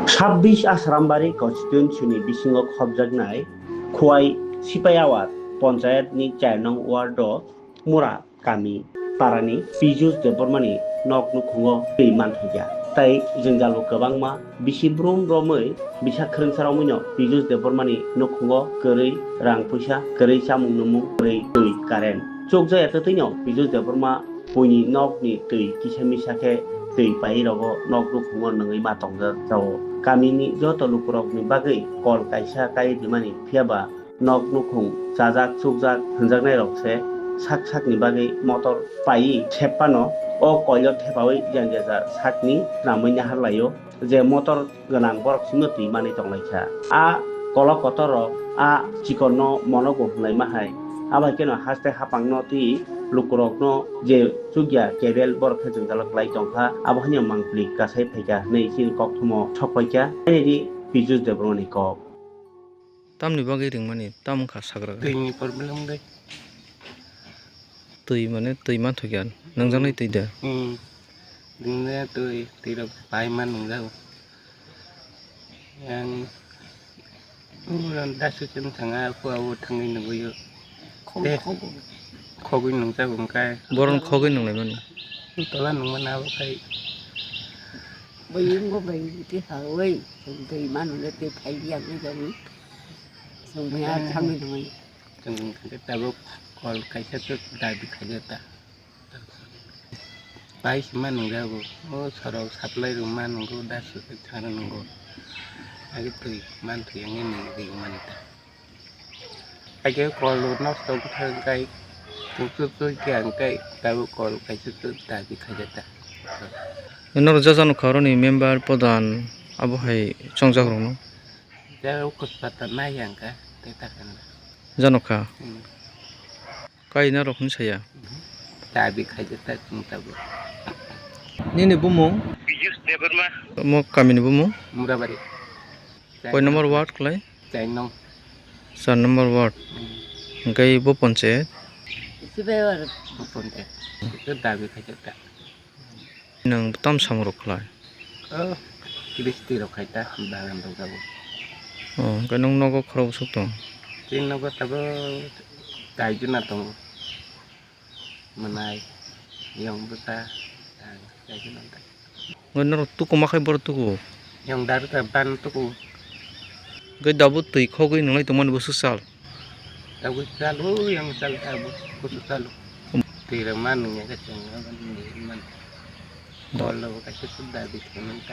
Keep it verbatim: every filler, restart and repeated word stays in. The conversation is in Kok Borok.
Sabbish Asrambari constituency ni bisingo khopjaknai Khowai Sipaiawat ponchayat ni char nong ward o Mura kami parani Pijus Debbarmani nok nukhungo twi manthoikha. Tai jwngjal bo kwbangma bisi brum romwi bisa khwrwngsa romwino Pijus Debbarmani nukhungo kwrwi rang puisa, kwrwi chamung nwmung, kwrwi twi current. Chukjaya twtwino Pijus Debbarma buini nokni twi kisa misa khe twi paiwi rogo nok nukhungo nwngwi ma tongjak jao. Kamini joto lukurokni bagwi kol kaisa kaiwi rwmani, phiyaba nok nukhung chajak chukjak hwnjaknairok se sak sakni bagwi motor paiwi sep phano o koilo thepawi jang jesa sakni swnamwi nahar laio je motor gwnang borok sino twi manwi tonglaikha. A kolok kotor rok a chikonno mono bo hwnlaima hai. Abo hai kheno haste hapangno twi lukurokno je chukya kebel borok khe jwngjalo kwlai tongkha, abo haino mangpili kasai phaikha hwnwi chini kokthomo sokpaikha. Haini di Pijus Debbarmani kok. Tamni bagwi ringmani, tam wngkha sagra? Twini problem de. Twi mane twi manthoikha, nwngjaknai twi de. Hmm. Nwngjaknai twi, twi rok pai ma nwngjago. Yang ulo dasu chwng thanga, aku abo thangwi nungwi o. Khogwi, eh, khogwi. Khogwi nungjago wngkha. Boron khogwi nunglaimani. Tola nungmani abo khai. Bai wngbo bai twi ha oi, chwng twi manu le twi phai liya wngwi jago. Chwng bai ar thangwi nungwi. Chwng hwnkhe tabuk kol kaisa twi dabi khaijak ta. Pai se ma nungjago, o sorok supply rok ma nungo, dasu khe thang nungo. Age twi man thwi wngwi nung ri mani ta. Age kol nosto wngkha hwnkhe, kuchuk twi khe hwnkhe tabuk kol kaisa twi dabi khaijak ta. Norok joto nukha oroni member pradhan abo hai chongjak rokno. Jaro kuspata nai hwnkha tei ta khe. Janokha. Hmm. Kaina rok hwn saya. Dabi khaijak ta chwng tabuk. Nini bumung? Piyush Debbarma. Omo kamini bumung? Murabari. Koi number ward klai? Char nong. Char number ward. Hmm. Hwnkhe bo ponchayat? Sibai ward. Bo ponchayat. Ito dabi khaijak ta. Nwng tam samung rok khlai? Oh, kristi rok khai ta, bagan rok jago. Oh, hwnkhe nwng nogo khorok bwswk tong? Chini nogo tabuk kaijwna tongo. Mwnai, yong bwsa, kaijwna ta. Hwnkhe norok tuku ma khai borok tuku? Yong daru ta ban tuku. Hwnkhe dabu twi khogwi nwnglai tongmani bwswk sal? Tabuk chalo, yang chalo, tabuk kusu chalo. Tira manu ya kacang, manu. Kolo kaisa sudah di semen ta.